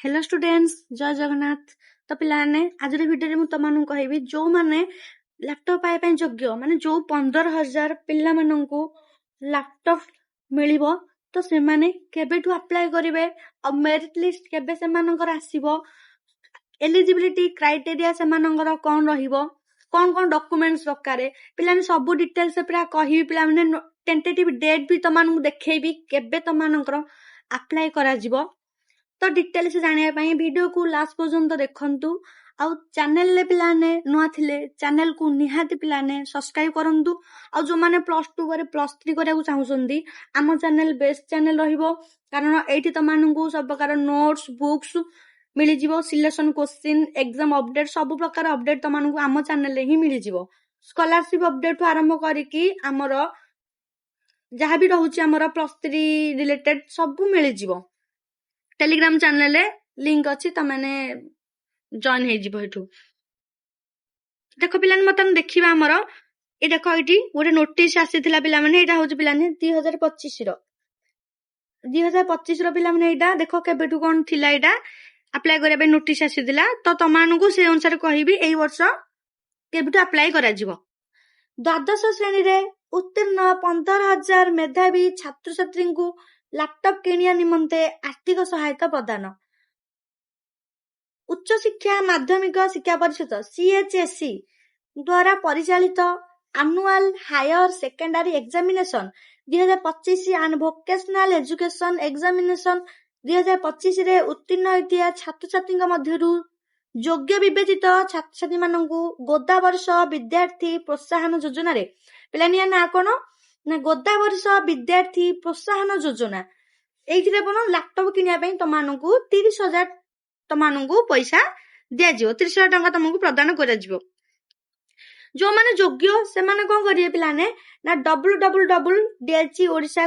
Hello students, ଜୟ ଜଗନ୍ନାଥ। ତ ପିଲାମାନେ, ଆଜିର ଭିଡ଼ିଓରେ ମୁଁ ତମମାନଙ୍କୁ କହିବି, ଯୋଉମାନେ ଲାପଟପ୍ ପାଇବା ପାଇଁ ଯୋଗ୍ୟ, ମାନେ ଯୋଉ 15,000 ପିଲାମାନଙ୍କୁ ଲାପଟପ୍ ମିଳିବ, ତ ସେମାନେ କେବେଠୁ ଆପ୍ଲାଏ କରିବେ ଆଉ ମେରିଟ୍ ଲିଷ୍ଟ କେବେ ସେମାନଙ୍କର ଆସିବ, ଏଲିଜିବିଲିଟି କ୍ରାଇଟେରିଆ ସେମାନଙ୍କର କ'ଣ ରହିବ, କ'ଣ କ'ଣ ଡକୁମେଣ୍ଟସ୍ ଦରକାର, ପିଲାମାନେ ସବୁ ଡିଟେଲ୍ସ ପୁରା କହିବି। ପିଲାମାନେ, ଟେଣ୍ଟେଟିଭ୍ ଡେଟ୍ ବି ତମମାନଙ୍କୁ ଦେଖେଇବି, କେବେ ତମମାନଙ୍କର ଆପ୍ଲାଏ କରାଯିବ। ତ ଡିଟେଲ୍ସ ଜାଣିବା ପାଇଁ ଭିଡ଼ିଓକୁ ଲାଷ୍ଟ ପର୍ଯ୍ୟନ୍ତ ଦେଖନ୍ତୁ। ଆଉ ଚ୍ୟାନେଲରେ ପିଲାମାନେ ନୂଆ ଥିଲେ ଚ୍ୟାନେଲକୁ ନିହାତି ପିଲାମାନେ ସବସ୍କ୍ରାଇବ କରନ୍ତୁ। ଆଉ ଯୋଉମାନେ +2 ପରେ +3 କରିବାକୁ ଚାହୁଁଛନ୍ତି, ଆମ ଚ୍ୟାନେଲ ବେଷ୍ଟ ଚ୍ୟାନେଲ ରହିବ, କାରଣ ଏଇଠି ତମମାନଙ୍କୁ ସବୁ ପ୍ରକାର ନୋଟ୍ସ, ବୁକ୍ସ ମିଳିଯିବ। ସିଲେକ୍ସନ କୋଶ୍ଚିନ୍, ଏକ୍ଜାମ ଅପଡେଟ୍, ସବୁ ପ୍ରକାର ଅପଡେଟ୍ ତମମାନଙ୍କୁ ଆମ ଚ୍ୟାନେଲରେ ହିଁ ମିଳିଯିବ। ସ୍କଲାରସିପ ଅପଡେଟ୍ ଆରମ୍ଭ କରିକି ଆମର ଯାହା ବି ରହୁଛି, ଆମର +3 ରିଲେଟେଡ୍ ସବୁ ମିଳିଯିବ। ଟେଲିଗ୍ରାମ ଚ୍ୟାନେଲରେ ଲିଙ୍କ ଅଛି, ତମେମାନେ ଜଏନ୍ ହେଇଯିବ ଏଠୁ। ଦେଖ ପିଲାମାନେ, ବର୍ତ୍ତମାନ ଦେଖିବା ଆମର ଏ ଦେଖ, ଏଇଠି ଗୋଟେ ନୋଟିସ ଆସିଥିଲା। ପିଲାମାନେ, ଏଇଟା ହଉଛି ପିଲାମାନେ 2025ର, 2025ର। ପିଲାମାନେ, ଏଇଟା ଦେଖ, କେବେଠୁ କଣ ଥିଲା ଏଇଟା ଆପ୍ଲାଏ କରିବା ପାଇଁ ନୋଟିସ ଆସିଥିଲା। ତ ତମମାନଙ୍କୁ ସେ ଅନୁସାରେ କହିବି ଏଇ ବର୍ଷ କେବେଠୁ ଆପ୍ଲାଏ କରାଯିବ। ଦ୍ୱାଦଶ ଶ୍ରେଣୀରେ ଉତ୍ତୀର୍ଣ୍ଣ 15,000 ମେଧାବୀ ଛାତ୍ରଛାତ୍ରୀଙ୍କୁ ଲାପଟପ୍ କିଣିବା ନିମନ୍ତେ ଆର୍ଥିକ ସହାୟତା ପ୍ରଦାନ। ଉଚ୍ଚଶିକ୍ଷା ମାଧ୍ୟମିକ ଶିକ୍ଷା ପରିଷଦ, ସିଏଚଏସଇ ଦ୍ୱାରା ପରିଚାଳିତ annual higher secondary examination 2025 and vocational education examination 2025ରେ ଉତ୍ତୀର୍ଣ୍ଣ ହୋଇଥିବା ଛାତ୍ରଛାତ୍ରୀଙ୍କ ମଧ୍ୟରୁ ଯୋଗ୍ୟ ବିବେଚିତ ଛାତ୍ରଛାତ୍ରୀମାନଙ୍କୁ ଗୋଦାବରୀଶ ବିଦ୍ୟାର୍ଥୀ ପ୍ରୋତ୍ସାହନ ଯୋଜନାରେ, ପିଲାମାନେ, ନାଁ କଣ ନା ଗୋଦାବରୀଶ ବିଦ୍ୟାର୍ଥୀ ପ୍ରୋତ୍ସାହନ ଯୋଜନା, ଏଇଥିରେ କଣ ଲାପଟପ୍ କିଣିବା ପାଇଁ ତମାନଙ୍କୁ 30,000 ତମାନଙ୍କୁ ପଇସା ଦିଆଯିବ। 30,000 ଟଙ୍କା ତମକୁ ପ୍ରଦାନ କରାଯିବ। ଯୋଉମାନେ ଯୋଗ୍ୟ ସେମାନେ କଣ କରିବେ ପିଲାମାନେ ନା www.DHE Odisha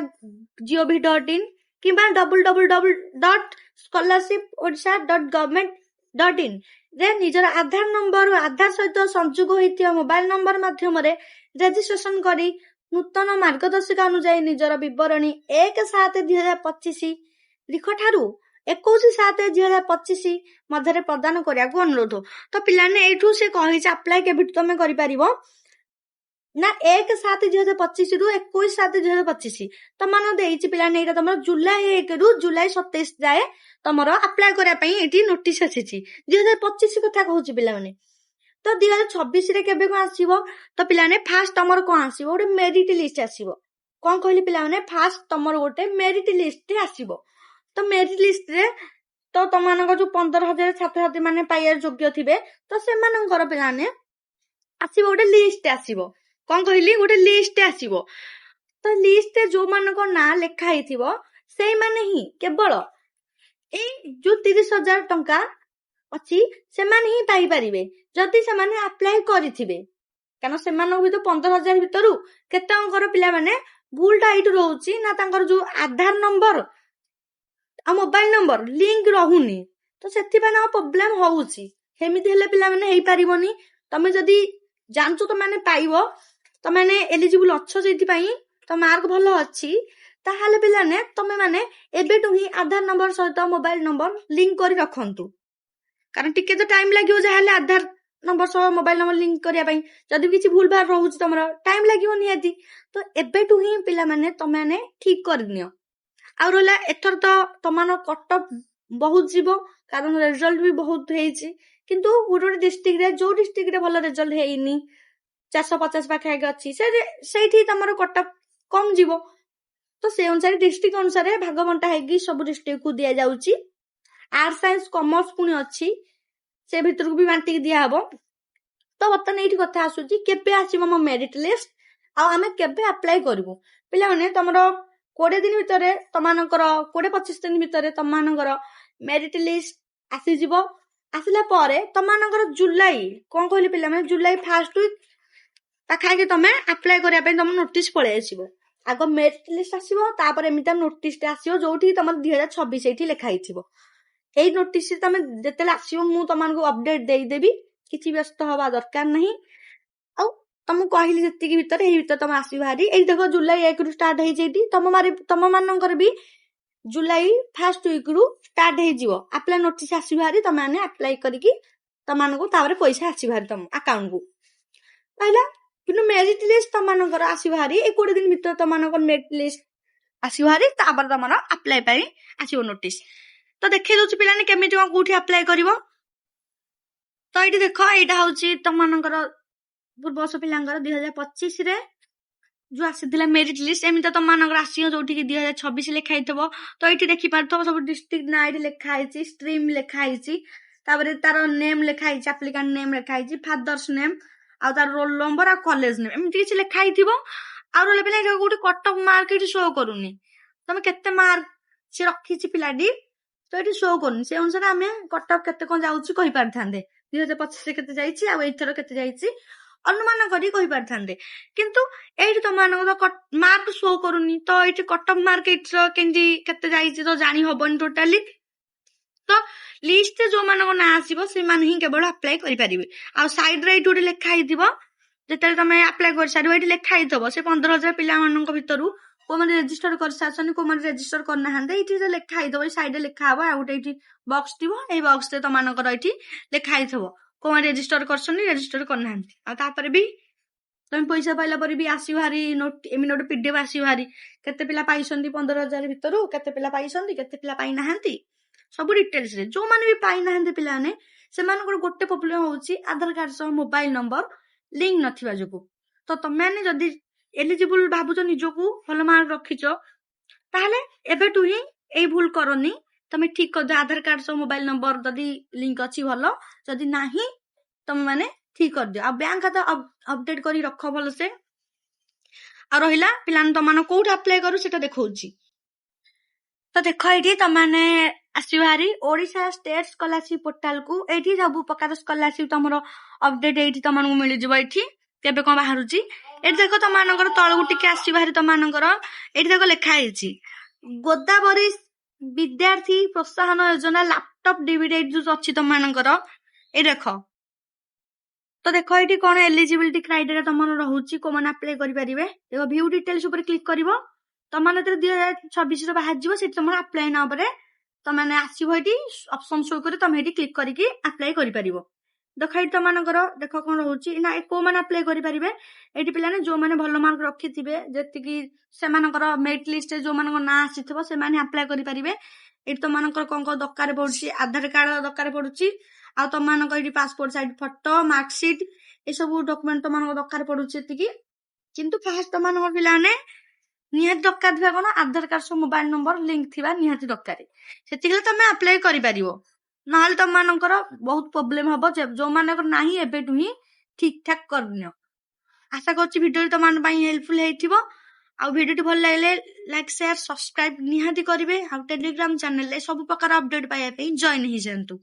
gov.in କିମ୍ବା www.scholarship Odisha.government.in ରେ ନିଜର ଆଧାର ନମ୍ବର, ଆଧାର ସହିତ ସଂଯୋଗ ହୋଇଥିବା ମୋବାଇଲ ନମ୍ବର ମାଧ୍ୟମରେ ରେଜିଷ୍ଟ୍ରେସନ କରି ନୂତନ ମାର୍ଗଦର୍ଶିକା ଅନୁଯାୟୀ ନିଜର ବିବରଣୀ 1/7/2025 ତାରିଖ ଠାରୁ 21/7/2025 ମଧ୍ୟରେ ପ୍ରଦାନ କରିବାକୁ ଅନୁରୋଧ। ତ ପିଲାମାନେ, ଏଇଠୁ ସେ କହିଛି ଆପ୍ଲାଏ କେବେଠୁ ତମେ କରିପାରିବ ନା 1/7/2025ରୁ 21/7/2025 ତମାନ ଦେଇଛି। ପିଲାମାନେ, ଏଇଟା ତମର ଜୁଲାଇ 1ରୁ ଜୁଲାଇ 27 ଯାଏ ତମର ଆପ୍ଲାଏ କରିବା ପାଇଁ ଏଇଠି ନୋଟିସ ଆସିଛି। 2025 କଥା କହୁଛି ପିଲାମାନେ। ତ 2026ରେ କେବେ କଣ ଆସିବ? ତ ପିଲାମାନେ, ଫାଷ୍ଟ ତମର କଣ ଆସିବ? ଗୋଟେ ମେରିଟ ଲିଷ୍ଟ ଆସିବ। କଣ କହିଲି ପିଲାମାନେ? ଫାଷ୍ଟ ତମର ଗୋଟେ ମେରିଟ ଲିଷ୍ଟ ଆସିବ। ତ ମେରିଟ ଲିଷ୍ଟରେ ତ ତମମାନଙ୍କର ଯୋଉ 15,000 ଛାତ୍ରଛାତ୍ରୀ ମାନେ ପାଇବାର ଯୋଗ୍ୟ ଥିବେ, ତ ସେମାନଙ୍କର ପିଲାମାନେ ଆସିବ, ଗୋଟେ ଲିଷ୍ଟ ଆସିବ। କଣ କହିଲି? ଗୋଟେ ଲିଷ୍ଟ ଆସିବ। ତ ଲିଷ୍ଟରେ ଯୋଉମାନଙ୍କ ନାଁ ଲେଖା ହେଇଥିବ, ସେଇମାନେ ହିଁ କେବଳ ଏଇ ଯୋଉ 30,000 ଟଙ୍କା ଅଛି, ସେମାନେ ହିଁ ପାଇପାରିବେ, ଯଦି ସେମାନେ ଆପ୍ଲାଏ କରିଥିବେ। କାରଣ ସେମାନଙ୍କ ଭିତରୁ, 15,000 ଭିତରୁ କେତେଙ୍କର ପିଲାମାନେ ଭୁଲଟା ଏଇଠୁ ରହୁଛି ନା ତାଙ୍କର ଯୋଉ ଆଧାର ନମ୍ବର ଆଉ ମୋବାଇଲ ନମ୍ବର ଲିଙ୍କ ରହୁନି, ତ ସେଥିପାଇଁ ଆଉ ପ୍ରୋବ୍ଲେମ ହଉଛି। ସେମିତି ହେଲେ ପିଲାମାନେ ହେଇପାରିବନି। ତମେ ଯଦି ଜାଣିଛ ତମେ ପାଇବ, ତମେ ଏଲିଜିବୁଲ ଅଛ, ସେଇଥିପାଇଁ ତ ମାର୍କ ଭଲ ଅଛି, ତାହେଲେ ପିଲାମାନେ ତମେ ମାନେ ଏବେଠୁ ହିଁ ଆଧାର ନମ୍ବର ସହିତ ମୋବାଇଲ ନମ୍ବର ଲିଙ୍କ କରି ରଖନ୍ତୁ। କାରଣ ଟିକେ ତ ଟାଇମ ଲାଗିବ ଯାହାହେଲେ ଆଧାର ନମ୍ବର ସହ ମୋବାଇଲ ନମ୍ବର ଲିଙ୍କ କରିବା ପାଇଁ। ଯଦି କିଛି ଭୁଲ ଭାଲ ରହୁଛି, ତମର ଟାଇମ ଲାଗିବ ନିହାତି। ତ ଏବେଠୁ ହିଁ ପିଲାମାନେ ତମେମାନେ ଠିକ କରିନିଅ। ଆଉ ରହିଲା, ଏଥର ତ ତମମାନଙ୍କ କଟଅଫ୍ ବହୁତ ଯିବ, କାରଣ ରେଜଲ୍ଟ ବି ବହୁତ ହେଇଛି। କିନ୍ତୁ ଗୋଟେ ଗୋଟେ ଡିଷ୍ଟ୍ରିକ୍ଟରେ, ଯୋଉ ଡିଷ୍ଟ୍ରିକ୍ଟରେ ଭଲ ରେଜଲ୍ଟ ହେଇନି, 450 ପାଖାପାଖି ଅଛି, ସେ ସେଇଠି ତମର କଟଅଫ୍ କମ ଯିବ। ତ ସେ ଅନୁସାରେ ଡିଷ୍ଟ୍ରିକ୍ଟ ଅନୁସାରେ ଭାଗ ବଣ୍ଟା ହେଇକି ସବୁ ଡିଷ୍ଟ୍ରିକ୍ଟକୁ ଦିଆଯାଉଛି। ଆର୍ଟ, ସାଇନ୍ସ, କମର୍ସ ପୁଣି ଅଛି, ସେ ଭିତରକୁ ବି ବାଣ୍ଟିକି ଦିଆହବ। ତ ବର୍ତ୍ତମାନ ଏଇଠି କଥା ଆସୁଛି, କେବେ ଆସିବ ମୋ ମେରିଟ ଲିଷ୍ଟ ଆଉ ଆମେ କେବେ ଆପ୍ଲାଏ କରିବୁ? ପିଲାମାନେ, ତମର 20 ଦିନ ଭିତରେ, ତମାନଙ୍କର 20-25 ଦିନ ଭିତରେ ତମମାନଙ୍କର ମେରିଟ ଲିଷ୍ଟ ଆସିଯିବ। ଆସିଲା ପରେ ତମମାନଙ୍କର ଜୁଲାଇ, କଣ କହିଲି ପିଲାମାନେ, ଜୁଲାଇ ଫାଷ୍ଟ ୱିକ୍ ପାଖାପାଖି ତମେ ଆପ୍ଲାଏ କରିବା ପାଇଁ ତମ ନୋଟିସ ପଳେଇ ଆସିବ। ଆଗ ମେରିଟ ଲିଷ୍ଟ ଆସିବ, ତାପରେ ଏମିତି ନୋଟିସଟା ଆସିବ, ଯୋଉଠି ତମର 2026 ଏଇଠି ଲେଖା ହେଇଥିବ। ଏଇ ନୋଟିସ ତମେ ଯେତେବେଳେ ଆସିବ, ମୁଁ ତମମାନଙ୍କୁ ଅପଡେଟ ଦେଇଦେବି। କିଛି ବ୍ୟସ୍ତ ହବା ଦରକାର ନାହିଁ। ଆଉ ତମକୁ କହିଲି ଯେତିକି ଭିତରେ, ଏଇ ଭିତରେ ତମେ ଆସିବ ଭାରି। ଏଇ ଦେଖ, ଜୁଲାଇ 1ରୁ ଷ୍ଟାର୍ଟ ହେଇଛି ଏଇଠି। ତମ ମାନଙ୍କର ବି ଜୁଲାଇ ଫାଷ୍ଟ ୱିକରୁ ଷ୍ଟାର୍ଟ ହେଇଯିବ। ଆପ୍ଲାଏ ନୋଟିସ୍ ଆସିବ ଭାରି, ତମେ ମାନେ ଆପ୍ଲାଏ କରିକି ତମମାନଙ୍କୁ ତାପରେ ପଇସା ଆସିବ ଭାରି ତମ ଆକାଉଣ୍ଟକୁ ରହିଲା। କିନ୍ତୁ ମେରିଟ ଲିଷ୍ଟ ତମମାନଙ୍କର ଆସିବ ଭାରି ଏଇ 20 ଦିନ ଭିତରେ। ତମମାନଙ୍କର ମେରିଟ ଲିଷ୍ଟ ଆସିବ ଭାରି, ତାପରେ ତମର ଆପ୍ଲାଏ ପାଇଁ ଆସିବ ନୋଟିସ୍। ତ ଦେଖେଇ ଦଉଛି ପିଲାମାନେ, କେମିତି କଣ କୋଉଠି ଆପ୍ଲାଏ କରିବ। ତ ଏଇଠି ଦେଖ, ଏଇଟା ହଉଛି ତମମାନଙ୍କର ପୂର୍ବ ବର୍ଷ ପିଲାଙ୍କର 2025ରେ ଯୋଉ ଆସିଥିଲା ମେରିଟ ଲିଷ୍ଟ। ଏମିତି ତମମାନଙ୍କର ଆସିବ, ଯୋଉଠିକି 2026 ଲେଖା ହେଇଥିବ। ତ ଏଇଠି ଦେଖିପାରୁଥିବ, ସବୁ ଡିଷ୍ଟ୍ରିକ୍ଟ ନାଁ ଏଇଠି ଲେଖା ହେଇଛି, ଷ୍ଟ୍ରିମ୍ ଲେଖା ହେଇଛି, ତାପରେ ତାର ନେମ୍ ଲେଖା ହେଇଛି, ଆପ୍ଲିକାଣ୍ଟ ନେମ୍ ଲେଖା ହେଇଛି, ଫାଦର୍ସ ନେମ୍ ଆଉ ତାର ରୋଲ ନମ୍ବର ଆଉ କଲେଜ ନେମ୍, ଏମିତି କିଛି ଲେଖା ହେଇଥିବ। ଆଉ ରହିଲା ପିଲା, ଏଇଟା କୋଉଠି କଟ୍ ଅଫ୍ ମାର୍କ ଏଇଠି ଶୋ କରୁନି। ତମେ କେତେ ମାର୍କ ସେ ରଖିଛି ପିଲାଟି, ତ ଏଇଠି ଶୋ କରୁନି। ସେ ଅନୁସାରେ ଆମେ କଟ୍ ଅଫ୍ କେତେ କଣ ଯାଉଛି କହିପାରିଥାନ୍ତେ, 2025ରେ କେତେ ଯାଇଛି ଆଉ ଏଇଥର କେତେ ଯାଇଛି ଅନୁମାନ କରି କହିପାରିଥାନ୍ତେ। କିନ୍ତୁ ଏଇଠି ତମମାନଙ୍କର ମାର୍କ ଶୋ କରୁନି, ତ ଏଇଠି କଟ୍ ଅଫ୍ ମାର୍କ ଏଇଠିର କେମିତି କେତେ ଯାଇଛି ତ ଜାଣି ହବନି ଟୋଟାଲି। ତ ଲିଷ୍ଟରେ ଯୋଉମାନଙ୍କ ନାଁ ଆସିବ, ସେମାନେ ହିଁ କେବଳ ଆପ୍ଲାଏ କରିପାରିବେ। ଆଉ ସାଇଡରେ ଏଇଠି ଗୋଟେ ଲେଖା ହେଇଥିବ, ଯେତେବେଳେ ତମେ ଆପ୍ଲାଏ କରିସାରିବ, ଏଇଠି ଲେଖା ହେଇଥିବ ସେ 15,000 ପିଲାମାନଙ୍କ ଭିତରୁ କୋଉମାନେ ରେଜିଷ୍ଟର କରିସାରିଛନ୍ତି, କୋଉମାନେ ରେଜିଷ୍ଟର କରିନାହାନ୍ତି। ଏଇଠି ଲେଖା ହେଇଥିବ, ଏଇ ସାଇଡରେ ଲେଖା ହବ। ଆଉ ଗୋଟେ ଏଇଠି ବକ୍ସ ଥିବ, ଏଇ ବକ୍ସରେ ତମମାନଙ୍କର ଏଇଠି ଲେଖା ହେଇଥିବ କୋଉମାନେ ରେଜିଷ୍ଟର କରିଛନ୍ତି, ରେଜିଷ୍ଟର କରିନାହାନ୍ତି। ଆଉ ତାପରେ ବି ତମେ ପଇସା ପାଇଲା ପରେ ବି ଆସିବ ଭାରି ଏମିତି ଗୋଟେ ପିଡିଏଫ୍ ଆସିବ ଭାରି, କେତେ ପିଲା ପାଇଛନ୍ତି, 15,000 ଭିତରୁ କେତେ ପିଲା ପାଇଛନ୍ତି, କେତେ ପିଲା ପାଇନାହାନ୍ତି, ସବୁ ଡିଟେଲ୍ସରେ। ଯୋଉମାନେ ବି ପାଇନାହାନ୍ତି ପିଲାମାନେ, ସେମାନଙ୍କର ଗୋଟେ ପ୍ରୋବ୍ଲେମ ହଉଛି ଆଧାର କାର୍ଡ ସହ ମୋବାଇଲ ନମ୍ବର ଲିଙ୍କ ନଥିବା ଯୋଗୁ। ତ ତମେମାନେ ଯଦି ଏଲିଜିବୁଲ ଭାବୁଛ ନିଜକୁ, ଭଲ ମାର୍କ ରଖିଛ, ତାହେଲେ ଏବେଠୁ ହିଁ ଏଇ ଭୁଲ କରନି। ତମେ ଠିକ କରିଦିଅ ଆଧାର କାର୍ଡ ସହ ମୋବାଇଲ ନମ୍ବର। ଯଦି ଲିଙ୍କ ଅଛି ଭଲ, ଯଦି ନାହିଁ ତମେ ମାନେ ଠିକ କରିଦିଅ। ଆଉ ବ୍ୟାଙ୍କ ଖାତା ଅପଡେଟ କରି ରଖ ଭଲସେ। ଆଉ ରହିଲା ପିଲାମାନେ, ତମମାନେ କୋଉଠି ଆପ୍ଲାଏ କରୁ ସେଟା ଦେଖଉଛି। ତ ଦେଖ, ଏଇଠି ତମମାନେ ଆସିବ ଭାରି ଓଡିଶା ଷ୍ଟେଟ ସ୍କଲାରସିପ ପୋର୍ଟାଲକୁ। ଏଇଠି ସବୁ ପ୍ରକାର ସ୍କଲାରସିପ ତମର ଅପଡେଟ ଏଇଠି ତମମାନଙ୍କୁ ମିଳିଯିବ, ଏଇଠି କେବେ କଣ ବାହାରୁଛି। ଏଠି ଦେଖ, ତମମାନଙ୍କର ତଳକୁ ଟିକେ ଆସିବ ଭାରି, ତମମାନଙ୍କର ଏଇଠି ଦେଖ ଲେଖା ହେଇଛି ଗୋଦାବରୀ ବିଦ୍ୟାର୍ଥୀ ପ୍ରୋତ୍ସାହନ ଯୋଜନା ଲାପଟପ୍ ଡିବିଟି, ଏଇଠି ଯୋଉ ଅଛି ତମମାନଙ୍କର, ଏଇ ଦେଖ। ତ ଦେଖ, ଏଇଠି କଣ ଏଲିଜିବିଲିଟି କ୍ରାଇଟେରିଆ ତମର ରହୁଛି, କୋଉମାନେ ଆପ୍ଲାଏ କରିପାରିବେ। ଦେଖ, ଭ୍ୟୁ ଡିଟେଲ୍ସ ଉପରେ କ୍ଲିକ୍ କରିବ, ତମମାନେ ଯେତେବେଳେ 2026ର ବାହାରିଯିବ, ସେଠି ତମର ଆପ୍ଲାଏ now ଉପରେ ତମେ ଆସିବ। ଏଇଠି ଅପସନ ଶୋ କରି ତମେ ଏଇଠି କ୍ଲିକ୍ କରିକି ଆପ୍ଲାଏ କରିପାରିବ। ଦେଖ, ଏଇଠି ତମମାନଙ୍କର ଦେଖ କଣ ରହୁଛି ନା କୋଉମାନେ ଆପ୍ଲାଏ କରିପାରିବେ। ଏଇଠି ପିଲାମାନେ, ଯୋଉମାନେ ଭଲ ମାର୍କ ରଖିଥିବେ ଯେତିକି, ସେମାନଙ୍କର ମେରିଟ ଲିଷ୍ଟରେ ଯୋଉମାନଙ୍କ ନାଁ ଆସିଥିବ, ସେମାନେ ଆପ୍ଲାଏ କରିପାରିବେ। ଏଇଠି ତମମାନଙ୍କର କଣ କଣ ଦରକାର ପଡୁଛି? ଆଧାର କାର୍ଡ ଦରକାର ପଡୁଛି, ଆଉ ତମମାନଙ୍କ ଏଇଠି ପାସପୋର୍ଟ ସାଇଜ ଫଟୋ, ମାର୍କସିଟ୍, ଏସବୁ ଡକୁମେଣ୍ଟ ତମମାନଙ୍କ ଦରକାର ପଡୁଛି ଏତିକି। କିନ୍ତୁ ଫାଷ୍ଟ ତମମାନଙ୍କର ପିଲାମାନେ ନିହାତି ଦରକାର ଥିବା କଣ? ଆଧାର କାର୍ଡ ସହ ମୋବାଇଲ ନମ୍ବର ଲିଙ୍କ ଥିବା ନିହାତି ଦରକାର। ସେତିକି ହେଲେ ତମେ ଆପ୍ଲାଏ କରିପାରିବ, ନହେଲେ ତମମାନଙ୍କର ବହୁତ ପ୍ରୋବ୍ଲେମ ହବ। ଯୋଉମାନଙ୍କର ନାହିଁ, ଏବେଠୁ ହିଁ ଠିକ ଠାକ କରିନିଅ। ଆଶା କରୁଛି ଭିଡିଓଟି ତମମାନଙ୍କ ପାଇଁ ହେଲ୍ପଫୁଲ ହେଇଥିବ। ଆଉ ଭିଡିଓଟି ଭଲ ଲାଗିଲେ ଲାଇକ୍, ସେୟାର, ସବସ୍କ୍ରାଇବ ନିହାତି କରିବେ। ଆଉ ଟେଲିଗ୍ରାମ ଚ୍ୟାନେଲରେ ସବୁ ପ୍ରକାର ଅପଡେଟ ପାଇବା ପାଇଁ ଜଏନ୍ ହେଇଯାଆନ୍ତୁ।